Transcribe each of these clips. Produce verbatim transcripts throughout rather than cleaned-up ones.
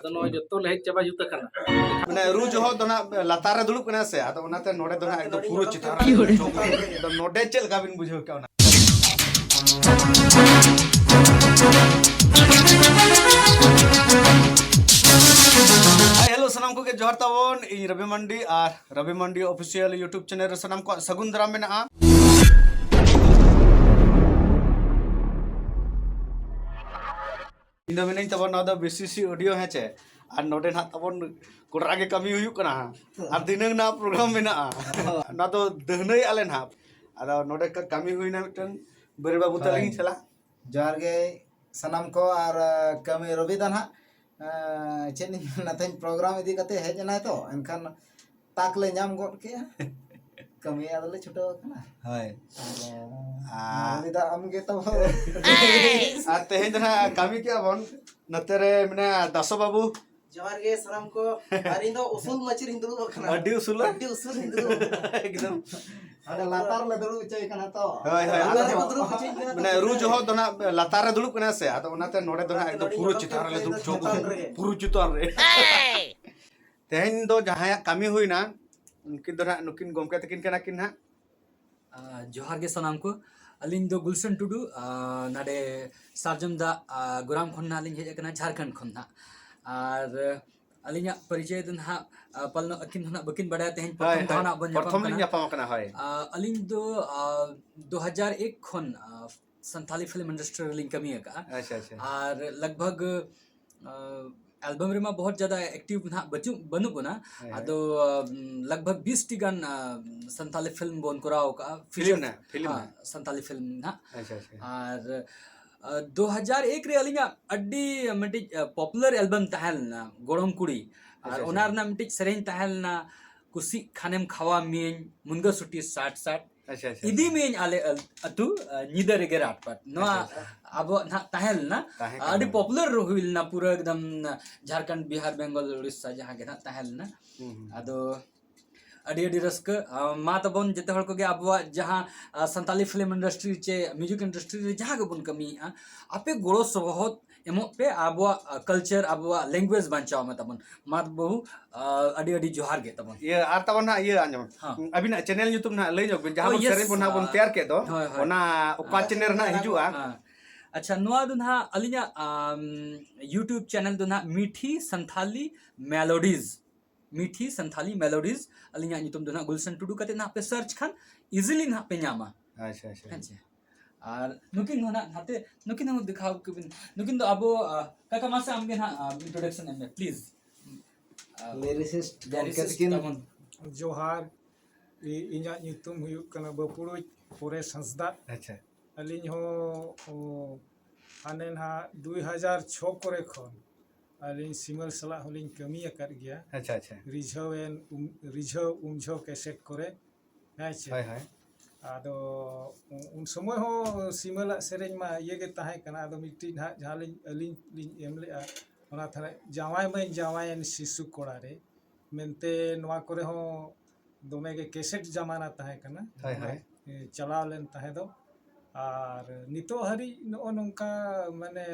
ᱟᱫᱚ ᱱᱚᱜᱼᱚᱭ ᱡᱚᱛᱚ ᱞᱮ ᱦᱮᱡ ᱪᱟᱵᱟ ᱡᱩᱛ ᱟᱠᱟᱱᱟ᱾ ᱢᱟᱱᱮ ᱨᱩ ᱡᱚᱦᱚᱜ ᱫᱚ ᱱᱟᱜ ᱞᱟᱛᱟᱨ ᱨᱮ ᱫᱩᱲᱩᱵ ᱠᱟᱱᱟ ᱥᱮ, ᱟᱫᱚ ᱚᱱᱟᱛᱮ ᱱᱚᱰᱮ ᱫᱚ ᱱᱟᱜ ᱮᱠᱫᱚᱢ ᱯᱩᱨᱟᱹ ᱪᱮᱛᱟᱱ ᱨᱮ ᱫᱩᱲᱩᱵ ᱦᱚᱪᱚ ᱠᱟᱱᱟ᱾ ᱟᱫᱚ ᱱᱚᱰᱮ ᱪᱮᱫ ᱞᱮᱠᱟ ᱵᱤᱱ ᱵᱩᱡᱷᱟᱹᱣ ᱠᱮᱜᱼᱟ ᱚᱱᱟ? ᱦᱟᱭ, ᱦᱮᱞᱳ, ᱥᱟᱱᱟᱢ ᱠᱚᱜᱮ ᱡᱚᱦᱟᱨ ᱛᱟᱵᱚᱱ᱾ ᱤᱧ ᱨᱚᱵᱤ ᱢᱟᱱᱰᱤ ᱟᱨ ᱨᱚᱵᱤ ᱢᱟᱱᱰᱤ Official YouTube channel ᱨᱮ ᱥᱟᱱᱟᱢ ᱠᱚᱣᱟᱜ ᱥᱟᱹᱜᱩᱱ ᱫᱟᱨᱟᱢ ᱢᱮᱱᱟᱜᱼᱟ᱾ ᱤᱧ ᱫᱚ ᱢᱮᱱᱟᱹᱧ ᱛᱟᱵᱚᱱ ᱱᱚᱣᱟ ᱫᱚ ᱵᱤ ᱥᱤ ᱥᱤ audio, ᱦᱮᱸ ᱪᱮ? ᱟᱨ ᱱᱚᱰᱮ ᱱᱟᱦᱟᱜ ᱛᱟᱵᱚᱱ ᱜᱚᱴᱟ ᱜᱮ ᱠᱟᱹᱢᱤ ᱦᱩᱭᱩᱜ ᱠᱟᱱᱟ ᱟᱨ ᱫᱷᱤᱱᱟᱹᱝ ᱱᱟᱦᱟᱜ program ᱢᱮᱱᱟᱜᱼᱟ᱾ ᱱᱚᱣᱟ ᱫᱚ ᱫᱟᱹᱦᱱᱟᱹᱭ ᱟᱞᱮ ᱱᱟᱦᱟᱜ᱾ ᱟᱫᱚ ᱱᱚᱰᱮ ᱠᱟ-, ᱠᱟᱹᱢᱤ ᱦᱩᱭᱱᱟ ᱢᱤᱫᱴᱮᱱ ᱵᱟᱹᱨᱤ ᱵᱟᱹᱵᱩ ᱛᱟᱹᱞᱤᱧ ᱦᱳᱭ᱾ ᱪᱟᱞᱟᱜ᱾ ᱡᱚᱦᱟᱨ ᱜᱮ ᱥᱟᱱᱟᱢ ᱠᱚ᱾ ᱟᱨ, ᱟᱸ, ᱠᱟᱹᱢᱤ ᱨᱚᱵᱤ ᱫᱟ ᱱᱟᱦᱟᱜ, ᱟᱸ, ᱪᱮᱫ ᱤᱧ ᱢᱮᱱᱟ, ᱛᱮᱦᱮᱧ program ᱤᱫᱤ ᱠᱟᱛᱮ ᱦᱮᱡ ᱮᱱᱟᱭ ᱛᱚ, ᱮᱱᱠᱷᱟᱱ ᱛᱟᱠ ᱞᱮ ᱧᱟᱢ ᱜᱚᱫ ᱠᱮᱜᱼᱟ᱾ ᱠᱟᱹᱢᱤ ᱟᱫᱚᱞᱮ ᱪᱷᱩᱴᱟᱹᱣ ᱟᱠᱟᱱᱟ᱾ ᱦᱳᱭ᱾ ᱟᱫᱚ ᱟᱨ ᱨᱚᱵᱤ ᱫᱟ, ᱟᱢ ᱜᱮ ᱛᱟᱵᱚ᱾ ᱟᱨ ᱛᱮᱦᱮᱧ ᱫᱚ ᱱᱟᱦᱟᱜ ᱠᱟᱹᱢᱤ ᱠᱮᱜᱼᱟ ᱵᱚᱱ, ᱱᱚᱛᱮ ᱨᱮ ᱢᱮᱱᱟᱭᱟ ᱫᱟᱥᱚ ᱵᱟᱹᱵᱩ᱾ ᱡᱚᱦᱟᱨ ᱜᱮ ᱥᱟᱱᱟᱢ ᱠᱚ᱾ ᱟᱨ ᱤᱧ ᱫᱚ ᱩᱥᱩᱞ ᱢᱟᱹᱪᱤ ᱨᱤᱧ ᱫᱩᱲᱩᱵ ᱟᱠᱟᱱᱟ᱾ ᱟᱹᱰᱤ ᱩᱥᱩᱞᱟ? ᱟᱹᱰᱤ ᱩᱥᱩᱞ ᱨᱤᱧ ᱫᱩᱲᱩᱵ ᱟᱠᱟᱱᱟ᱾ ᱮᱠᱫᱚᱢ᱾ ᱟᱫᱚ ᱞᱟᱛᱟᱨ ᱨᱮᱞᱮ ᱫᱩᱲᱩᱵ ᱦᱚᱪᱚᱭ ᱠᱟᱱᱟ ᱛᱚ᱾ ᱦᱳᱭ, ᱦᱳᱭ, ᱞᱟᱛᱟᱨ ᱟᱫᱚ ᱨᱮᱠᱚ ᱫᱩᱲᱩᱵ ᱦᱚᱪᱚᱭ ᱠᱟᱱᱟ ᱛᱚ᱾ ᱢᱟᱱᱮ ᱨᱩ ᱡᱚᱦᱚᱜ ᱫᱚ ᱱᱟᱜ ᱞᱟᱛᱟᱨ ᱨᱮ ᱫᱩᱲᱩᱵ ᱠᱟᱱᱟ ᱥᱮ, ᱟᱫᱚ ᱚᱱᱟᱛᱮ ᱱᱚᱰᱮ ᱫᱚ ᱱᱟᱜ ᱮᱠᱫᱚᱢ ᱯᱩᱨᱟᱹ ᱪᱮᱛᱟᱱ ᱨᱮᱞᱮ ᱫᱩᱲᱩᱵ ᱦᱚᱪᱚ ᱠᱟᱱᱟ᱾ ᱪᱮᱛᱟᱱ ᱨᱮ᱾ ᱯᱩᱨᱟᱹ ᱪᱮᱛᱟᱱ ᱨᱮ᱾ ᱛᱮᱦᱮᱧ ᱫᱚ ᱡᱟᱦᱟᱸᱭᱟᱜ ᱠᱟᱹᱢᱤ ᱦᱩᱭᱱᱟ, ᱩᱱᱠᱤᱱ ᱫᱚ ᱱᱟᱜ ᱱᱩᱠᱤᱱ ᱜᱚᱢᱠᱮ ᱛᱟᱹᱠᱤᱱ ᱠᱟᱱᱟ ᱠᱤᱱ ᱱᱟᱜ᱾ ᱟᱨ ᱡᱚᱦᱟᱨ ᱜᱮ ᱥᱟᱱᱟᱢ ᱠᱚ᱾ ᱟᱹᱞᱤᱧ ᱫᱚ ᱜᱩᱞᱥᱟᱱ ᱴᱩᱰᱩ, ᱟᱨ ᱱᱟᱰᱮ ᱥᱟᱨᱡᱚᱢ ᱫᱟᱜ, ᱟᱨ ᱜᱚᱨᱟᱢ ᱠᱷᱚᱱ ᱱᱟᱦᱟᱜ ᱞᱤᱧ ᱦᱮᱡ ᱟᱠᱟᱱᱟ, ᱡᱷᱟᱲᱠᱷᱚᱸᱰ ᱠᱷᱚᱱ ᱱᱟᱦᱟᱜ᱾ ᱟᱨ ᱟᱹᱞᱤᱧᱟᱜ ᱯᱚᱨᱤᱪᱚᱭ ᱫᱚ ᱱᱟᱦᱟᱜ, ᱟᱨ ᱯᱟᱞᱮᱱ ᱟᱹᱠᱤᱱ ᱫᱚ ᱱᱟᱦᱟᱜ ᱵᱟᱹᱠᱤᱱ ᱵᱟᱰᱟᱭᱟ, ᱛᱮᱦᱮᱧ ᱦᱳᱭ, ᱯᱨᱚᱛᱷᱚᱢ ᱫᱷᱟᱣ ᱦᱳᱭ᱾ ᱱᱟᱦᱟᱜ ᱵᱚᱱ ᱯᱨᱚᱛᱷᱚᱢ ᱧᱟᱯᱟᱢ ᱞᱤᱧ ᱠᱟᱱᱟ᱾ ᱧᱟᱯᱟᱢ ᱟᱠᱟᱱᱟ, ᱦᱳᱭ᱾ ᱟᱨ ᱟᱹᱞᱤᱧ ᱫᱚ, ᱟᱨ ᱫᱩ ᱦᱟᱡᱟᱨ ᱮᱠ ᱠᱷᱚᱱ, ᱟᱨ ᱥᱟᱱᱛᱟᱞᱤ film industry ᱨᱮᱞᱤᱧ ᱠᱟᱹᱢᱤ ᱟᱠᱟᱫᱼᱟ᱾ ᱟᱪᱪᱷᱟ, ᱟᱪᱪᱷᱟ᱾ ᱟᱨ ᱞᱟᱜᱽ ᱵᱷᱟᱜᱽ, ᱟᱨ album ᱨᱮᱢᱟ ᱵᱚᱦᱚᱛ ᱡᱟᱫᱟ active ᱱᱟᱦᱟᱜ ᱵᱟᱹᱪᱩᱜ, ᱵᱟᱹᱱᱩᱜ ᱵᱚᱱᱟ᱾ ᱦᱳᱭ, ᱦᱳᱭ᱾ ᱟᱫᱚ, ᱟᱨ ᱞᱟᱜᱽ ᱵᱷᱟᱜᱽ ᱵᱤᱥ ᱴᱤ ᱜᱟᱱ, ᱟᱨ ᱥᱟᱱᱛᱟᱞᱤ film ᱵᱚᱱ ᱠᱚᱨᱟᱣ ᱟᱠᱟᱫᱼᱟ᱾ film ᱯᱷᱤᱪᱟᱨ ᱱᱟ, film ᱦᱮᱸ, ᱱᱟ᱾ ᱥᱟᱱᱛᱟᱞᱤ film ᱱᱟᱦᱟᱜ᱾ ᱟᱪᱪᱷᱟ, ᱟᱪᱪᱷᱟ᱾ ᱟᱨ, ᱟᱨ ᱫᱩ ᱦᱟᱡᱟᱨ ᱮᱠ ᱨᱮ ᱟᱹᱞᱤᱧᱟᱜ ᱟᱹᱰᱤ ᱢᱤᱫᱴᱤᱡ, ᱟᱨ popular album ᱛᱟᱦᱮᱸ ᱞᱮᱱᱟ, ᱜᱚᱲᱚᱢ ᱠᱩᱲᱤ᱾ ᱟᱨ ᱟᱪᱪᱷᱟ, ᱟᱪᱪᱷᱟ᱾ ᱚᱱᱟ ᱨᱮᱱᱟᱜ ᱢᱤᱫᱴᱤᱡ ᱥᱮᱨᱮᱧ ᱛᱟᱦᱮᱸ ᱞᱮᱱᱟ, ᱠᱩᱥᱤᱜ ᱠᱷᱟᱱᱮᱢ ᱠᱷᱟᱣᱟ ᱢᱤᱭᱟᱹᱧ, ᱢᱩᱱᱜᱟᱹ ᱥᱩᱴᱤ ᱥᱟᱴ ᱥᱟᱴ᱾ ᱟᱪᱪᱷᱟ, ᱟᱪᱪᱷᱟ, ᱤᱫᱤ ᱟᱪᱪᱷᱟ᱾ ᱢᱤᱭᱟᱹᱧ ᱟᱞᱮ ᱟᱹᱞ-, ᱟᱹᱛᱩ, ᱟᱨ ᱧᱤᱫᱟᱹ ᱨᱮᱜᱮ ᱨᱟᱴ ᱯᱟᱴ᱾ ᱱᱚᱣᱟ ᱟᱪᱪᱷᱟ, ᱟᱪᱪᱷᱟ᱾ ᱟᱵᱚᱣᱟᱜ ᱱᱟᱦᱟᱜ ᱛᱟᱦᱮᱸ ᱞᱮᱱᱟ᱾ ᱛᱟᱦᱮᱸ ᱠᱟᱱᱟ᱾ ᱟᱹᱰᱤ popular ᱦᱩᱭ ᱞᱮᱱᱟ ᱯᱩᱨᱟᱹ ᱮᱠᱫᱚᱢ ᱡᱷᱟᱲᱠᱷᱚᱸᱰ, ᱵᱤᱦᱟᱨ, ᱵᱮᱝᱜᱚᱞ, ᱩᱲᱤᱥᱥᱟ ᱡᱟᱦᱟᱸ ᱜᱮ ᱱᱟᱦᱟᱜ ᱛᱟᱦᱮᱸ ᱞᱮᱱᱟ᱾ ᱦᱩᱸ, ᱦᱩᱸ᱾ ᱟᱫᱚ ᱟᱹᱰᱤ ᱟᱹᱰᱤ ᱨᱟᱹᱥᱠᱟᱹ᱾ ᱟᱨ ᱢᱟ ᱛᱟᱵᱚᱱ ᱡᱚᱛᱚ ᱦᱚᱲ ᱠᱚᱜᱮ ᱟᱵᱚᱣᱟᱜ ᱡᱟᱦᱟᱸ, ᱟᱨ ᱥᱟᱱᱛᱟᱞᱤ film industry ᱪᱮ music industry ᱨᱮ ᱡᱟᱦᱟᱸ ᱜᱮᱵᱚᱱ ᱠᱟᱹᱢᱤᱭᱮᱫᱼᱟ, ᱟᱯᱮ ᱜᱚᱲᱚ ᱥᱚᱯᱚᱦᱚᱫ ᱮᱢᱚᱜ ᱯᱮ, ᱟᱵᱚᱣᱟᱜ ᱠᱟᱞᱪᱟᱨ, ᱟᱵᱚᱣᱟᱜ ᱞᱮᱝᱜᱩᱭᱮᱡᱽ ᱵᱟᱧᱪᱟᱣ ᱢᱮ ᱛᱟᱵᱚᱱ᱾ ᱢᱟ ᱵᱟᱹᱵᱩ, ᱟᱹᱰᱤ ᱟᱹᱰᱤ ᱡᱚᱦᱟᱨ ᱜᱮ ᱛᱟᱵᱚᱱ᱾ ᱤᱭᱟᱹ ᱟᱨ ᱛᱟᱵᱚᱱ ᱦᱟᱸᱜ ᱤᱭᱟᱹ ᱟᱸᱡᱚᱢ, ᱦᱮᱸ᱾ ᱟᱹᱵᱤᱱᱟᱜ ᱪᱮᱱᱮᱞ ᱧᱩᱛᱩᱢ ᱱᱟᱦᱟᱜ ᱞᱟᱹᱭ ᱧᱚᱜ ᱵᱤᱱ, ᱡᱟᱦᱟᱸ ᱵᱚᱱ ᱥᱮᱨᱮᱧ ᱵᱚᱱ ᱱᱟᱦᱟᱜ ᱵᱚᱱ ᱛᱮᱭᱟᱨ ᱠᱮᱫ ᱫᱚ, ᱦᱳᱭ, ᱦᱳᱭ᱾ ᱚᱱᱟ ᱚᱠᱟ ᱪᱮᱱᱮᱞ ᱨᱮ ᱱᱟᱦᱟᱜ ᱦᱤᱡᱩᱜᱼᱟ? ᱦᱮᱸ᱾ ᱟᱪᱪᱷᱟ, ᱱᱚᱣᱟ ᱫᱚ ᱱᱟᱦᱟᱜ ᱟᱹᱞᱤᱧᱟᱜ YouTube ᱪᱮᱱᱮᱞ ᱫᱚ ᱱᱟᱦᱟᱜ ᱢᱤᱴᱷᱤ ᱥᱟᱱᱛᱷᱟᱞᱤ ᱢᱮᱞᱳᱰᱤᱡᱽ, ᱢᱤᱴᱷᱤ ᱥᱟᱱᱛᱷᱟᱞᱤ ᱢᱮᱞᱳᱰᱤᱡᱽ᱾ ᱟᱹᱞᱤᱧᱟᱜ ᱧᱩᱛᱩᱢ ᱫᱚ ᱱᱟᱦᱟᱜ ᱜᱩᱞᱥᱟᱱ ᱴᱩᱰᱩ ᱠᱟᱛᱮ ᱱᱟᱦᱟᱜ ᱯᱮ ᱥᱟᱨᱪ ᱠᱷᱟᱱ ᱤᱡᱤᱞᱤ ᱱᱟᱦᱟᱜ ᱯᱮ ᱧᱟᱢᱟ᱾ ᱟᱪᱪᱷᱟ, ᱟᱪᱪᱷᱟ᱾ ᱦᱮᱸ ᱪᱮ? ᱟᱨ ᱱᱩᱠᱤᱱ ᱦᱚᱸ ᱱᱟᱦᱟᱜ ᱱᱟᱛᱮ, ᱱᱩᱠᱤᱱ ᱦᱚᱸ ᱫᱮᱠᱷᱟᱣ ᱠᱚᱵᱤᱱ᱾ ᱱᱩᱠᱤᱱ ᱫᱚ ᱟᱵᱚ, ᱟᱸ, ᱠᱟᱠᱟ, ᱢᱟᱥᱮ ᱟᱢᱜᱮ ᱱᱟᱦᱟᱜ ᱤᱱᱴᱨᱳᱰᱟᱠᱥᱚᱱ ᱮᱢ ᱢᱮ, ᱯᱞᱤᱡᱽ᱾ ᱞᱤᱨᱤᱥᱤᱥᱴ ᱜᱚᱢᱠᱮ ᱛᱟᱹᱠᱤᱱ᱾ ᱛᱟᱵᱚᱱ᱾ ᱡᱚᱦᱟᱨ᱾ ᱤ- ᱤᱧᱟᱹᱜ ᱧᱩᱛᱩᱢ ᱦᱩᱭᱩᱜ ᱠᱟᱱᱟ ᱵᱟᱹᱯᱩᱲᱩᱡ ᱯᱚᱨᱮᱥ ᱦᱟᱸᱥᱫᱟ᱾ ᱟᱪᱪᱷᱟ᱾ ᱟᱹᱞᱤᱧ ᱦᱚᱸ ᱚ, ᱦᱟᱱᱮ ᱱᱟᱦᱟᱜ ᱫᱩᱭ ᱦᱟᱡᱟᱨ ᱪᱷᱚ ᱠᱚᱨᱮ ᱠᱷᱚᱱ ᱟᱹᱞᱤᱧ ᱥᱤᱢᱟᱹᱞ ᱥᱟᱞᱟᱜ ᱦᱚᱸᱞᱤᱧ ᱠᱟᱹᱢᱤ ᱟᱠᱟᱫ ᱜᱮᱭᱟ᱾ ᱟᱪᱪᱷᱟ, ᱟᱪᱪᱷᱟ᱾ ᱨᱤᱡᱷᱟᱹᱣᱮᱱ ᱩᱢ- ᱨᱤᱡᱷᱟᱹᱣ ᱩᱢᱡᱷᱟᱹᱣ ᱠᱮᱥᱮᱴ ᱠᱚᱨᱮ᱾ ᱦᱮᱸ ᱪᱮ? ᱦᱳᱭ, ᱦᱳᱭ᱾ ᱟᱫᱚ ᱩ- ᱩᱱ ᱥᱚᱢᱚᱭ ᱦᱚᱸ ᱥᱤᱢᱟᱹᱞᱟᱜ ᱥᱮᱨᱮᱧ ᱢᱟ ᱤᱭᱟᱹ ᱜᱮ ᱛᱟᱦᱮᱸ ᱠᱟᱱᱟ᱾ ᱟᱫᱚ ᱢᱤᱫᱴᱤᱡ ᱱᱟᱦᱟᱜ ᱡᱟᱦᱟᱸ ᱞᱤᱧ ᱟᱹᱞᱤᱧ ᱞᱤᱧ ᱮᱢ ᱞᱮᱜᱼᱟ, ᱚᱱᱟ ᱛᱟᱦᱮᱸ ᱡᱟᱶᱟᱭ ᱢᱟᱹᱧ ᱡᱟᱶᱟᱭᱮᱱ ᱥᱤᱥᱩ ᱠᱚᱲᱟ ᱨᱮ ᱢᱮᱱᱛᱮ, ᱱᱚᱣᱟ ᱠᱚᱨᱮ ᱦᱚᱸ ᱫᱚᱢᱮ ᱜᱮ ᱠᱮᱥᱮᱴ ᱡᱟᱢᱟᱱᱟ ᱛᱟᱦᱮᱸ ᱠᱟᱱᱟ᱾ ᱦᱳᱭ, ᱦᱳᱭ᱾ ᱮ, ᱪᱟᱞᱟᱣ ᱞᱮᱱ ᱛᱟᱦᱮᱸ ᱫᱚ᱾ ᱟᱨ ᱱᱤᱛᱚᱜ ᱦᱟᱹᱨᱤᱡ ᱱᱚᱜᱼᱚ ᱱᱚᱝᱠᱟ, ᱢᱟᱱᱮ,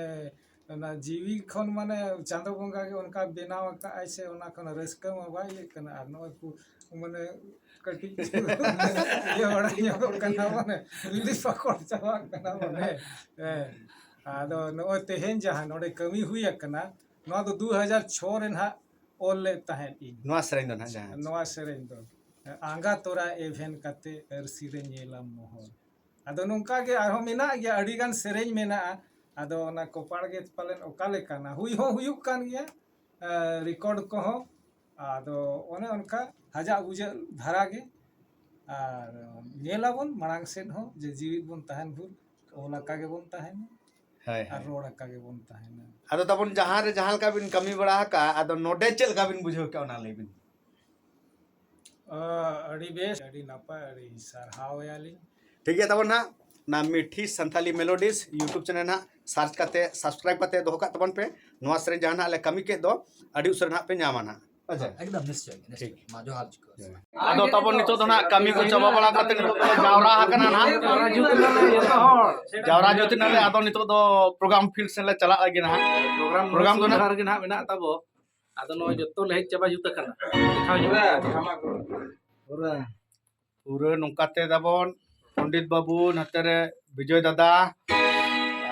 ᱚᱱᱟ ᱡᱤᱣᱤ ᱠᱷᱚᱱ, ᱢᱟᱱᱮ, ᱪᱟᱸᱫᱚ ᱵᱚᱸᱜᱟ ᱜᱮ ᱚᱱᱠᱟ ᱵᱮᱱᱟᱣ ᱟᱠᱟᱫ ᱟᱭ ᱥᱮ, ᱚᱱᱟ ᱠᱷᱚᱱ ᱨᱟᱹᱥᱠᱟᱹ ᱢᱟ ᱵᱟᱭ ᱤᱭᱟᱹᱜ ᱠᱟᱱᱟ᱾ ᱟᱨ ᱱᱚᱜᱼᱚᱭ ᱠᱚ, ᱢᱟᱱᱮ, ᱠᱟᱹᱴᱤᱡ ᱤᱭᱟᱹ ᱵᱟᱲᱟ ᱧᱚᱜᱚᱜ ᱠᱟᱱᱟ, ᱢᱟᱱᱮ, ᱞᱤᱞᱤ ᱯᱟᱠᱚᱲ ᱪᱟᱵᱟᱜ ᱠᱟᱱᱟ, ᱢᱟᱱᱮ᱾ ᱦᱮᱸ᱾ ᱟᱫᱚ ᱱᱚᱜᱼᱚᱭ ᱛᱮᱦᱮᱧ ᱡᱟᱦᱟᱸ ᱱᱚᱰᱮ ᱠᱟᱹᱢᱤ ᱦᱩᱭ ᱟᱠᱟᱱᱟ, ᱱᱚᱣᱟ ᱫᱚ ᱫᱩ ᱦᱟᱡᱟᱨ ᱪᱷᱚ ᱨᱮ ᱱᱟᱦᱟᱜ ᱚᱞ ᱞᱮᱫ ᱛᱟᱦᱮᱸᱫ ᱤᱧ᱾ ᱱᱚᱣᱟ ᱥᱮᱨᱮᱧ ᱫᱚ ᱱᱟᱦᱟᱜ ᱡᱟᱦᱟᱸ ᱱᱚᱣᱟ ᱥᱮᱨᱮᱧ ᱫᱚ, ᱟᱸᱜᱟ ᱛᱚᱨᱟ ᱮᱵᱷᱮᱱ ᱠᱟᱛᱮ ᱟᱹᱨᱥᱤ ᱨᱮ ᱧᱮᱞᱟᱢ ᱢᱚᱦᱚᱨ᱾ ᱟᱫᱚ ᱱᱚᱝᱠᱟ ᱜᱮ ᱟᱨᱦᱚᱸ ᱢᱮᱱᱟᱜ ᱜᱮᱭᱟ, ᱟᱹᱰᱤ ᱜᱟᱱ ᱥᱮᱨᱮᱧ ᱢᱮᱱᱟᱜᱼᱟ᱾ ᱟᱫᱚ ᱚᱱᱟ ᱠᱚᱯᱟᱲ ᱜᱮ ᱯᱟᱞᱮᱱ ᱚᱠᱟ ᱞᱮᱠᱟᱱᱟ, ᱦᱩᱭ ᱦᱚᱸ ᱦᱩᱭᱩᱜ ᱠᱟᱱ ᱜᱮᱭᱟ, ᱮ, ᱨᱮᱠᱚᱨᱰ ᱠᱚᱦᱚᱸ᱾ ᱟᱫᱚ ᱚᱱᱮ ᱚᱱᱠᱟ ᱦᱟᱡᱟᱜ ᱵᱩᱡᱟᱹᱜ ᱫᱷᱟᱨᱟ ᱜᱮ᱾ ᱟᱨ ᱧᱮᱞᱟᱵᱚᱱ ᱢᱟᱲᱟᱝ ᱥᱮᱫ ᱦᱚᱸ ᱡᱮ ᱡᱤᱣᱤᱫ ᱵᱚᱱ ᱛᱟᱦᱮᱱ ᱵᱷᱳᱨ ᱚᱞ ᱟᱠᱟ ᱜᱮᱵᱚᱱ ᱛᱟᱦᱮᱱᱟ᱾ ᱦᱳᱭ, ᱟᱨ ᱦᱳᱭ᱾ ᱨᱚᱲ ᱟᱠᱟ ᱜᱮᱵᱚᱱ ᱛᱟᱦᱮᱱᱟ᱾ ᱟᱫᱚ ᱛᱟᱵᱚᱱ ᱡᱟᱦᱟᱸ ᱨᱮ ᱡᱟᱦᱟᱸ ᱞᱮᱠᱟ ᱵᱤᱱ ᱠᱟᱹᱢᱤ ᱵᱟᱲᱟ ᱟᱠᱟᱫᱼᱟ, ᱟᱫᱚ ᱱᱚᱰᱮ ᱪᱮᱫ ᱞᱮᱠᱟ ᱵᱤᱱ ᱵᱩᱡᱷᱟᱹᱣ ᱠᱮᱫᱼᱟ, ᱚᱱᱟ ᱞᱟᱹᱭ ᱵᱤᱱ᱾ ᱟ, ᱟᱹᱰᱤ ᱵᱮᱥ, ᱟᱹᱰᱤ ᱱᱟᱯᱟᱭ, ᱟᱹᱰᱤ ᱥᱟᱨᱦᱟᱣ ᱮᱭᱟᱞᱤᱧ᱾ ᱴᱷᱤᱠ ᱜᱮᱭᱟ ᱛᱟᱵᱚᱱ ᱦᱟᱸᱜ, ᱚᱱᱟ ᱢᱤᱴᱷᱤ ᱥᱟᱱᱛᱟᱞᱤ ᱢᱮᱞᱳᱰᱤᱡᱽ YouTube ᱪᱮᱱᱮᱞ ᱦᱟᱸᱜ ᱥᱟᱨᱪ ᱠᱟᱛᱮ, ᱥᱟᱵᱥᱠᱨᱟᱭᱤᱵ ᱠᱟᱛᱮ ᱫᱚᱦᱚ ᱠᱟᱜ ᱛᱟᱵᱚᱱ ᱯᱮ᱾ ᱱᱚᱣᱟ ᱥᱮᱨᱮᱧ ᱡᱟᱦᱟᱸ ᱱᱟᱜ ᱞᱮ ᱠᱟᱹᱢᱤ ᱠᱮᱫ ᱫᱚ, ᱟᱹᱰᱤ ᱩᱥᱟᱹᱨᱟ ᱱᱟᱜ ᱯᱮ ᱧᱟᱢᱟ ᱱᱟᱜ᱾ ᱟᱪᱪᱷᱟ᱾ ᱮᱠᱫᱚᱢ ᱱᱤᱥᱪᱚᱭ, ᱱᱤᱥᱪᱚᱭ᱾ ᱴᱷᱤᱠ᱾ ᱢᱟ ᱡᱚᱦᱟᱨ ᱡᱚᱦᱟᱨ᱾ ᱟᱫᱚ ᱛᱟᱵᱚᱱ ᱱᱤᱛᱚᱜ ᱫᱚ ᱱᱟᱦᱟᱜ ᱠᱟᱹᱢᱤ ᱠᱚ ᱪᱟᱵᱟ ᱵᱟᱲᱟ ᱠᱟᱛᱮ ᱱᱤᱛᱚᱜ ᱫᱚ ᱡᱟᱣᱨᱟ ᱟᱠᱟᱱᱟ ᱱᱟᱦᱟᱜ᱾ ᱡᱟᱣᱨᱟ ᱡᱩᱛ ᱮᱱᱟᱞᱮ ᱡᱚᱛᱚ ᱦᱚᱲ᱾ ᱡᱟᱣᱨᱟ ᱡᱩᱛ ᱮᱱᱟᱞᱮ, ᱟᱫᱚ ᱱᱤᱛᱚᱜ ᱫᱚ program field ᱥᱮᱫ ᱞᱮ ᱪᱟᱞᱟᱜ ᱞᱟᱹᱜᱤᱫ ᱱᱟᱦᱟᱜ᱾ program program ᱫᱚ ᱫᱚ ᱱᱟᱦᱟᱜ ᱨᱮᱜᱮ ᱱᱟᱦᱟᱜ ᱢᱮᱱᱟᱜ ᱛᱟᱵᱚ᱾ ᱟᱫᱚ ᱱᱚᱜᱼᱚᱭ ᱡᱚᱛᱚ ᱞᱮ ᱦᱮᱡ ᱪᱟᱵᱟ ᱡᱩᱛ ᱟᱠᱟᱱᱟ᱾ ᱫᱮᱠᱷᱟᱣ ᱧᱚᱜ ᱯᱩᱨᱟᱹ᱾ ᱯᱩᱨᱟᱹ ᱱᱚᱝᱠᱟ ᱛᱮ ᱛᱟᱵᱚᱱ ᱯᱚᱱᱰᱤᱛ ᱵᱟᱹᱵᱩ, ᱱᱚᱛᱮ ᱨᱮ ᱵᱤᱡᱚᱭ ᱫᱟᱫᱟ,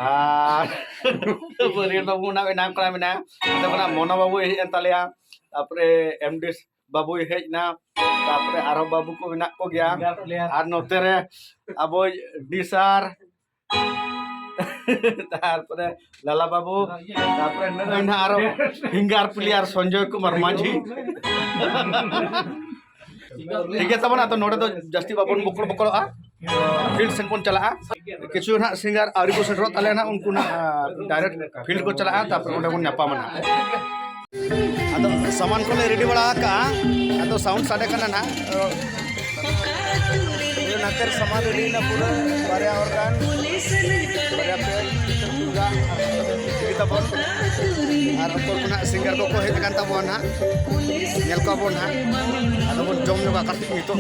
ᱟᱨ ᱵᱟᱹᱨᱭᱟᱹᱛ ᱵᱟᱹᱵᱩ ᱱᱟᱜ ᱢᱮᱱᱟᱜ ᱠᱚᱲᱟ ᱢᱮᱱᱟᱜᱼᱟ᱾ ᱱᱚᱛᱮ ᱠᱷᱚᱱᱟᱜ ᱢᱚᱱᱚ ᱵᱟᱹᱵᱩᱭ ᱦᱮᱡ ᱮᱱ ᱛᱟᱞᱮᱭᱟ, ᱛᱟᱨᱯᱚᱨᱮ ᱮᱢ ᱰᱤ ᱵᱟᱹᱵᱩᱭ ᱦᱮᱡ ᱮᱱᱟ, ᱛᱟᱨᱯᱚᱨᱮ ᱟᱨᱦᱚᱸ ᱵᱟᱹᱵᱩ ᱠᱚ ᱢᱮᱱᱟᱜ ᱠᱚᱜᱮᱭᱟ᱾ ᱟᱨ ᱱᱚᱛᱮ ᱨᱮ ᱟᱵᱚᱭ ᱰᱤ ᱥᱟᱨ, ᱛᱟᱨᱯᱚᱨᱮ ᱞᱟᱞᱟ ᱵᱟᱹᱵᱩ, ᱛᱟᱨᱯᱚᱨᱮ ᱱᱩᱭ ᱱᱟᱦᱟᱜ ᱟᱨᱚ finger player ᱥᱚᱧᱡᱚᱭ ᱠᱩᱢᱟᱨ ᱢᱟᱹᱡᱷᱤ᱾ ᱴᱷᱤᱠ ᱜᱮᱭᱟ ᱛᱟᱵᱚᱱ, ᱟᱫᱚ ᱱᱚᱰᱮ ᱫᱚ ᱡᱟᱹᱥᱛᱤ ᱵᱟᱵᱚᱱ ᱵᱚᱠᱚᱲ ᱵᱚᱠᱚᱲᱚᱜᱼᱟ, field ᱥᱮᱫ ᱵᱚᱱ ᱪᱟᱞᱟᱜᱼᱟ᱾ ᱠᱤᱪᱷᱩ ᱱᱟᱦᱟᱜ singer ᱟᱹᱣᱨᱤ ᱠᱚ ᱥᱮᱴᱮᱨᱚᱜ ᱛᱟᱞᱮᱭᱟ ᱱᱟᱦᱟᱜ, ᱩᱱᱠᱩ ᱱᱟᱦᱟᱜ direct field ᱠᱚ ᱪᱟᱞᱟᱜᱼᱟ, ᱛᱟᱨᱯᱚᱨᱮ ᱚᱸᱰᱮ ᱵᱚᱱ ᱧᱟᱯᱟᱢᱟ ᱱᱟᱦᱟᱜ᱾ ᱟᱫᱚ ᱥᱟᱢᱟᱱ ᱠᱚᱞᱮ ready ᱵᱟᱲᱟ ᱟᱠᱟᱜᱼᱟ, ᱟᱫᱚ sound ᱥᱟᱰᱮ ᱠᱟᱱᱟ ᱱᱟᱦᱟᱜ᱾ ᱯᱩᱨᱟᱹ ᱱᱟᱛᱮᱨ ᱥᱟᱢᱟᱱ ready ᱮᱱᱟ ᱯᱩᱨᱟᱹ, ᱵᱟᱨᱭᱟ organ, ᱵᱟᱨᱭᱟ ᱯᱮ, ᱛᱩᱢᱫᱟᱜ, ᱛᱟᱵᱚᱱ᱾ ᱟᱨ ᱚᱠᱚᱭ ᱠᱚ ᱱᱟᱦᱟᱜ singer ᱠᱚᱠᱚ ᱦᱮᱡ ᱟᱠᱟᱱ ᱛᱟᱵᱚᱱᱟ ᱱᱟᱦᱟᱜ, ᱧᱮᱞ ᱠᱚᱣᱟ ᱵᱚᱱ ᱱᱟᱦᱟᱜ᱾ ᱟᱫᱚ ᱵᱚᱱ ᱡᱚᱢ ᱧᱚᱜᱟ ᱠᱟᱹᱴᱤᱡ ᱱᱤᱛᱚᱜ᱾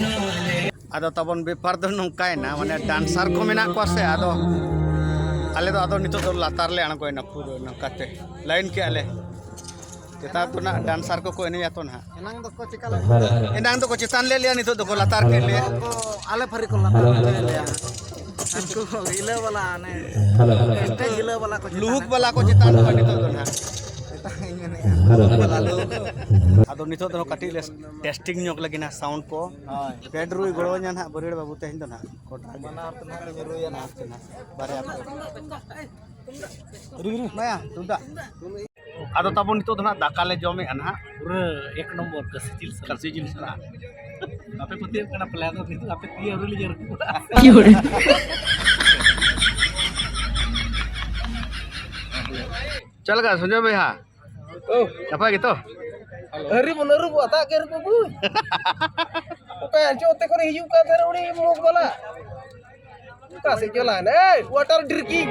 ᱟᱫᱚ ᱛᱟᱵᱚᱱ ᱵᱮᱯᱟᱨ ᱫᱚ ᱱᱚᱝᱠᱟᱭᱮᱱᱟ, ᱢᱟᱱᱮ dancer ᱠᱚ ᱢᱮᱱᱟᱜ ᱠᱚᱣᱟ ᱥᱮ, ᱟᱫᱚ ᱟᱞᱮ ᱫᱚ ᱟᱫᱚ ᱱᱤᱛᱚᱜ ᱫᱚ ᱞᱟᱛᱟᱨ ᱞᱮ ᱟᱬᱜᱚᱭᱮᱱᱟ ᱯᱩᱨᱟᱹ ᱱᱚᱝᱠᱟᱛᱮ᱾ line ᱠᱮᱜᱼᱟ ᱞᱮ᱾ ᱪᱮᱛᱟᱱ ᱫᱚ ᱱᱟᱜ dancer ᱠᱚᱠᱚ ᱮᱱᱮᱡᱟ ᱛᱚ ᱱᱟᱜ᱾ ᱮᱱᱟᱝ ᱫᱚᱠᱚ ᱪᱮᱠᱟ ᱞᱮᱫ ᱵᱚᱱᱟ? ᱮᱱᱟᱝ ᱫᱚᱠᱚ ᱪᱮᱛᱟᱱ ᱞᱮᱫ ᱞᱮᱭᱟ, ᱱᱤᱛᱚᱜ ᱫᱚᱠᱚ ᱞᱟᱛᱟᱨ ᱠᱮᱫ ᱞᱮᱭᱟ᱾ ᱠᱚ ᱟᱞᱮ ᱯᱷᱟᱹᱨᱤ ᱠᱚ ᱞᱟᱛᱟᱨ ᱦᱚᱪᱚᱭᱮᱫ ᱞᱮᱭᱟ᱾ ᱩᱱᱠᱩ ᱦᱤᱞᱟᱹ ᱵᱟᱞᱟ, ᱦᱟᱱᱮ stage ᱦᱤᱞᱟᱹ ᱵᱟᱞᱟ ᱠᱚ ᱪᱮᱛᱟᱱ ᱞᱩᱦᱩᱠ ᱨᱮ᱾ ᱵᱟᱞᱟ ᱠᱚ ᱪᱮᱛᱟᱱ ᱠᱚᱣᱟ ᱱᱤᱛᱚᱜ ᱫᱚ ᱱᱟᱜ᱾ ᱮᱴᱟᱜ ᱤᱧ ᱢᱮᱱᱮᱫᱼᱟ, ᱞᱩᱦᱩᱠ ᱵᱟᱞᱟ, ᱞᱩᱦᱩᱠ᱾ ᱟᱫᱚ ᱱᱤᱛᱚᱜ ᱫᱚ ᱠᱟᱹᱴᱤᱡ ᱞᱮ testing ᱧᱚᱜ ᱞᱟᱹᱜᱤᱫ ᱱᱟᱜ sound ᱠᱚ᱾ ᱦᱳᱭ᱾ ᱯᱮᱰ ᱨᱩᱭ ᱜᱚᱲᱚ ᱟᱹᱧᱟ ᱱᱟᱜ ᱵᱟᱹᱨᱭᱟᱹᱲ ᱵᱟᱹᱵᱩ ᱛᱮᱦᱮᱧ ᱫᱚ ᱱᱟᱜ᱾ ᱠᱚᱰᱨᱟ ᱜᱮ᱾ ᱵᱟᱱᱟᱨ ᱛᱮ ᱱᱟᱜ ᱞᱤᱧ ᱨᱩᱭᱟ ᱱᱟᱜ᱾ ᱵᱟᱨᱭᱟ ᱯᱮ᱾ ᱨᱩᱭ, ᱨᱩᱭ᱾ ᱢᱟᱭᱟ, ᱛᱩᱢᱫᱟᱜ᱾ ᱟᱫᱚ ᱛᱟᱵᱚᱱ ᱱᱤᱛᱚᱜ ᱫᱚ ᱱᱟᱜ ᱫᱟᱠᱟ ᱞᱮ ᱡᱚᱢᱮᱜᱼᱟ ᱱᱟᱜ᱾ ᱯᱩᱨᱟᱹ ᱮᱠ ᱱᱚᱢᱵᱚᱨ ᱠᱟᱹᱥᱤ ᱡᱤᱞ ᱥᱟᱞᱟᱜ᱾ ᱠᱟᱹᱥᱤ ᱡᱤᱞ ᱥᱟᱞᱟᱜ᱾ ᱵᱟᱯᱮ ᱯᱟᱹᱛᱭᱟᱹᱜ ᱠᱟᱱᱟ ᱯᱟᱞᱮ, ᱟᱫᱚ ᱱᱤᱛᱚᱜ ᱟᱯᱮ ᱛᱤ ᱟᱹᱣᱨᱤ ᱞᱮ ᱡᱮᱨ ᱠᱚᱣᱟ᱾ ᱠᱤ ᱦᱚᱲ? ᱪᱮᱫ ᱞᱮᱠᱟ ᱥᱚᱧᱡᱚᱭ ᱵᱚᱭᱦᱟ? ᱳ᱾ ᱱᱟᱯᱟᱭ ᱜᱮᱛᱚ? ᱟᱹᱨᱤ ᱵᱚᱱ ᱟᱹᱨᱩᱵᱚᱜᱼᱟ, ᱫᱟᱜ ᱜᱮ ᱟᱹᱨᱩᱵ ᱟᱹᱜᱩᱭ᱾ ᱚᱠᱟ ᱟᱸᱡᱚᱢ ᱛᱮ ᱠᱷᱚᱱ ᱦᱤᱡᱩᱜ ᱠᱟᱱ ᱛᱟᱦᱮᱱᱟ ᱩᱱᱤ ᱢᱩᱠ ᱵᱟᱞᱟ᱾ ᱚᱠᱟ ᱥᱮᱫ ᱪᱟᱞᱟᱣ ᱮᱱᱟ? ᱮᱭ, water drinking᱾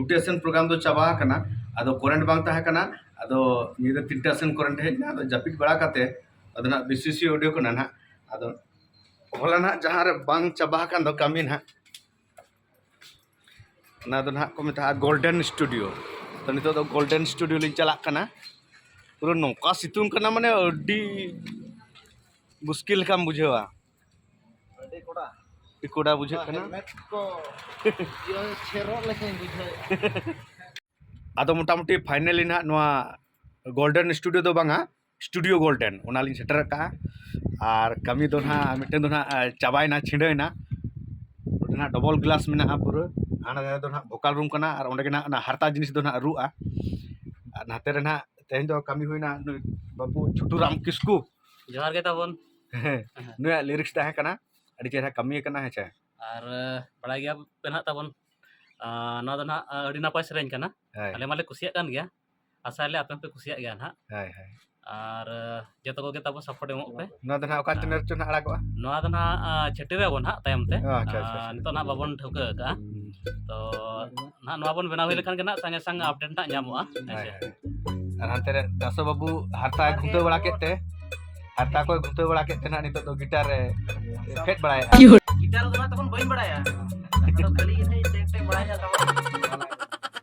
ᱰᱤᱭᱩᱴᱤ ᱥᱮᱱ ᱯᱨᱳᱜᱨᱟᱢ ᱫᱚ ᱪᱟᱵᱟ ᱟᱠᱟᱱᱟ᱾ ᱟᱫᱚ ᱠᱟᱨᱮᱱᱴ ᱵᱟᱝ ᱛᱟᱦᱮᱸ ᱠᱟᱱᱟ᱾ ᱟᱫᱚ ᱧᱤᱫᱟᱹ ᱛᱤᱱᱴᱟ ᱥᱮᱱ ᱠᱟᱨᱮᱱᱴ ᱦᱮᱡ ᱮᱱᱟ᱾ ᱟᱫᱚ ᱡᱟᱹᱯᱤᱫ ᱵᱟᱲᱟ ᱠᱟᱛᱮ ᱟᱫᱚ ᱱᱟᱦᱟᱜ ᱵᱤᱥᱤᱥᱤ ᱚᱰᱤᱭᱳ ᱠᱟᱱᱟ ᱱᱟᱦᱟᱜ᱾ ᱟᱫᱚ ᱦᱚᱞᱟ ᱱᱟᱦᱟᱜ ᱡᱟᱦᱟᱸ ᱨᱮ ᱵᱟᱝ ᱪᱟᱵᱟ ᱟᱠᱟᱱ ᱫᱚ ᱠᱟᱹᱢᱤ ᱱᱟᱦᱟᱜ, ᱚᱱᱟ ᱫᱚ ᱱᱟᱦᱟᱜ ᱠᱚ ᱢᱮᱛᱟᱜᱼᱟ ᱜᱳᱞᱰᱮᱱ ᱥᱴᱩᱰᱤᱭᱳ᱾ ᱛᱚ ᱱᱤᱛᱚᱜ ᱫᱚ ᱜᱳᱞᱰᱮᱱ ᱥᱴᱩᱰᱤᱭᱳ ᱞᱤᱧ ᱪᱟᱞᱟᱜ ᱠᱟᱱᱟ᱾ ᱯᱩᱨᱟᱹ ᱱᱚᱝᱠᱟ ᱥᱤᱛᱩᱝ ᱠᱟᱱᱟ, ᱢᱟᱱᱮ ᱟᱹᱰᱤ ᱢᱩᱥᱠᱤᱞ ᱞᱮᱠᱟᱢ ᱵᱩᱡᱷᱟᱹᱣᱟ᱾ ᱟᱹᱰᱤ ᱠᱚᱰᱟ᱾ ᱟᱹᱰᱤ ᱠᱚᱰᱟ ᱵᱩᱡᱷᱟᱹᱜ ᱠᱟᱱᱟ᱾ ᱦᱮᱞᱢᱮᱴ ᱠᱚ ᱤᱭᱟᱹ ᱪᱷᱮᱨᱚᱜ ᱞᱮᱠᱟᱧ ᱵᱩᱡᱷᱟᱹᱣᱮᱫᱼᱟ᱾ ᱟᱫᱚ ᱢᱚᱴᱟᱢᱩᱴᱤ ᱯᱷᱟᱭᱱᱟᱞᱤ ᱱᱟᱦᱟᱜ ᱱᱚᱣᱟ ᱜᱳᱞᱰᱮᱱ ᱥᱴᱩᱰᱤᱭᱳ ᱫᱚ ᱵᱟᱝᱟ, ᱥᱴᱩᱰᱤᱭᱳ ᱜᱳᱞᱰᱮᱱ, ᱚᱱᱟᱞᱤᱧ ᱥᱮᱴᱮᱨ ᱟᱠᱟᱫᱼᱟ᱾ ᱟᱨ ᱠᱟᱹᱢᱤ ᱫᱚ ᱱᱟᱦᱟᱜ ᱢᱤᱫᱴᱮᱱ ᱫᱚ ᱱᱟᱦᱟᱜ, ᱟ, ᱪᱟᱵᱟᱭᱮᱱᱟ, ᱪᱷᱤᱸᱰᱟᱹᱭᱮᱱᱟ᱾ ᱚᱸᱰᱮ ᱱᱟᱦᱟᱜ ᱰᱚᱵᱚᱞ ᱜᱞᱟᱥ ᱢᱮᱱᱟᱜᱼᱟ ᱯᱩᱨᱟᱹ᱾ ᱦᱟᱱᱟ ᱫᱷᱟᱨᱮ ᱫᱚ ᱱᱟᱦᱟᱜ ᱵᱷᱳᱠᱟᱞ ᱨᱩᱢ ᱠᱟᱱᱟ ᱟᱨ ᱚᱸᱰᱮ ᱜᱮ ᱱᱟᱦᱟᱜ ᱚᱱᱟ ᱦᱟᱨᱛᱟ ᱡᱤᱱᱤᱥ ᱫᱚ ᱱᱟᱦᱟᱜ ᱨᱩᱜᱼᱟ᱾ ᱟᱨ ᱱᱟᱛᱮ ᱨᱮ ᱱᱟᱦᱟᱜ ᱛᱮᱦᱮᱧ ᱫᱚ ᱠᱟᱹᱢᱤ ᱦᱩᱭᱱᱟ ᱱᱩᱭ ᱵᱟᱹᱵᱩ ᱪᱷᱩᱴᱩ ᱨᱟᱢ ᱠᱤᱥᱠᱩ᱾ ᱡᱚᱦᱟᱨ ᱜᱮ ᱛᱟᱵᱚᱱ᱾ ᱦᱮᱸ, ᱱᱩᱭᱟᱜ ᱞᱤᱨᱤᱠᱥ ᱛᱟᱦᱮᱸ ᱠᱟᱱᱟ, ᱟᱹᱰᱤ ᱪᱮᱦᱨᱟ ᱠᱟᱹᱢᱤ ᱠᱟᱱᱟ, ᱦᱮᱸ ᱪᱮ? ᱟᱨ, ᱟᱸ, ᱵᱟᱲᱟᱭ ᱜᱮᱭᱟ ᱯᱮ ᱱᱟᱦᱟᱜ ᱛᱟᱵᱚᱱ, ᱟᱸ, ᱱᱚᱣᱟ ᱫᱚ ᱱᱟᱦᱟᱜ, ᱟᱸ, ᱟᱹᱰᱤ ᱱᱟᱯᱟᱭ ᱥᱮᱨᱮᱧ ᱠᱟᱱᱟ᱾ ᱦᱳᱭ᱾ ᱟᱞᱮ ᱢᱟᱞᱮ ᱠᱩᱥᱤᱭᱟᱜ ᱠᱟᱱ ᱜᱮᱭᱟ, ᱟᱥᱟᱭᱟᱞᱮ ᱟᱯᱮ ᱦᱚᱸᱯᱮ ᱠᱩᱥᱤᱭᱟᱜ ᱜᱮᱭᱟ ᱱᱟᱦᱟᱜ᱾ ᱦᱳᱭ, ᱦᱳᱭ᱾ ᱟᱨ, ᱟᱸ, ᱡᱚᱛᱚ ᱠᱚᱜᱮ ᱛᱟᱵᱚ ᱥᱟᱯᱳᱨᱴ ᱮᱢᱚᱜ ᱯᱮ᱾ ᱱᱚᱣᱟ ᱫᱚ ᱱᱟᱦᱟᱜ ᱚᱠᱟ ᱪᱮᱱᱮᱞ ᱨᱮᱪᱚ ᱱᱟᱦᱟᱜ ᱟᱲᱟᱜᱚᱜᱼᱟ? ᱱᱚᱣᱟ ᱫᱚ ᱱᱟᱦᱟᱜ, ᱟᱸ, ᱪᱷᱟᱹᱴᱭᱟᱹᱨ ᱟᱵᱚᱱ ᱱᱟᱦᱟᱜ ᱛᱟᱭᱚᱢ ᱛᱮ᱾ ᱚ, ᱟᱪᱪᱷᱟ, ᱟᱪᱪᱷᱟ, ᱟᱸ, ᱟᱪᱪᱷᱟ᱾ ᱱᱤᱛᱚᱜ ᱱᱟᱦᱟᱜ ᱵᱟᱵᱚᱱ ᱴᱷᱟᱹᱣᱠᱟᱹ ᱟᱠᱟᱜᱼᱟ᱾ ᱦᱩᱸ᱾ ᱛᱚ, ᱱᱟᱦᱟᱜ ᱱᱚᱣᱟ ᱵᱚᱱ ᱵᱮᱱᱟᱣ ᱦᱩᱭ ᱞᱮᱠᱷᱟᱱ ᱜᱮ ᱱᱟᱦᱟᱜ ᱥᱟᱸᱜᱮ ᱥᱟᱝ ᱟᱯᱰᱮᱴ ᱱᱟᱦᱟᱜ ᱧᱟᱢᱚᱜᱼᱟ, ᱦᱮᱸ ᱦᱳᱭ, ᱥᱮ? ᱦᱳᱭ᱾ ᱟᱨ ᱦᱟᱱᱛᱮ ᱨᱮ ᱫᱟᱥᱚ ᱵᱟᱹᱵᱩ ᱦᱟᱨᱛᱟᱭ ᱜᱷᱩᱱᱴᱟᱹᱣ ᱵᱟᱲᱟ ᱠᱮᱫ ᱛᱮ, ᱦᱟᱨᱛᱟ ᱠᱚᱭ ᱜᱷᱩᱱᱴᱟᱹᱣ ᱵᱟᱲᱟ ᱠᱮᱫ ᱛᱮ ᱱᱟᱦᱟᱜ ᱱᱤᱛᱚᱜ ᱫᱚ ᱜᱤᱴᱟᱨ ᱨᱮ ᱯᱷᱮᱰ ᱵᱟᱲᱟᱭᱮᱫᱼᱟ᱾ ᱜᱤᱴᱟᱨ ᱫᱚ ᱱᱟᱦᱟᱜ ᱛᱟᱵᱚᱱ ᱵᱟᱹᱧ ᱵᱟᱲᱟᱭᱟ᱾ ᱟᱫᱚ ᱠᱷᱟᱹᱞᱤ ᱤᱧ ᱦᱚᱸᱧ ᱴᱮᱠ ᱴᱮᱠ ᱵᱟᱲᱟᱭᱟ ᱛᱟᱵᱚᱱ᱾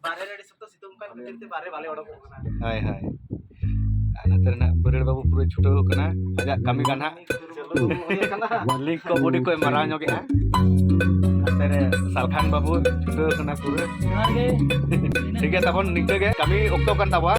ᱵᱟᱨᱦᱮ ᱨᱮ ᱟᱹᱰᱤ ᱥᱚᱠᱛᱚ ᱥᱤᱛᱩᱝ ᱠᱟᱱ ᱠᱷᱟᱹᱛᱤᱨ ᱛᱮ ᱵᱟᱨᱦᱮ ᱵᱟᱞᱮ ᱚᱰᱚᱠᱚᱜ ᱠᱟᱱᱟ᱾ ᱦᱳᱭ, ᱦᱳᱭ᱾ ᱟᱨ ᱱᱚᱛᱮ ᱨᱮᱱᱟᱜ ᱵᱟᱹᱨᱟᱹᱲ ᱵᱟᱹᱵᱩ ᱯᱩᱨᱟᱹ ᱪᱷᱩᱴᱟᱹᱣ ᱠᱟᱱᱟ ᱟᱡᱟᱜ ᱠᱟᱹᱢᱤ ᱜᱟᱱ ᱦᱟᱸᱜ᱾ ᱪᱟᱹᱞᱩ ᱦᱩᱭ ᱠᱟᱱᱟ᱾ ᱞᱤᱝᱠ ᱠᱚ ᱵᱚᱰᱤ ᱠᱚᱭ ᱢᱟᱨᱟᱣ ᱧᱚᱜᱮᱜᱼᱟ᱾ ᱱᱚᱛᱮ ᱨᱮ ᱥᱟᱞᱠᱷᱟᱱ ᱵᱟᱹᱵᱩ ᱪᱷᱩᱴᱟᱹᱣ ᱠᱟᱱᱟ ᱯᱩᱨᱟᱹ᱾ ᱡᱚᱦᱟᱨ ᱜᱮ᱾ ᱴᱷᱤᱠ ᱜᱮᱭᱟ, ᱛᱟᱵᱚᱱ ᱱᱤᱝᱠᱟᱹ ᱜᱮ ᱠᱟᱹᱢᱤ ᱚᱠᱛᱚ ᱠᱟᱱ ᱛᱟᱵᱚᱣᱟ᱾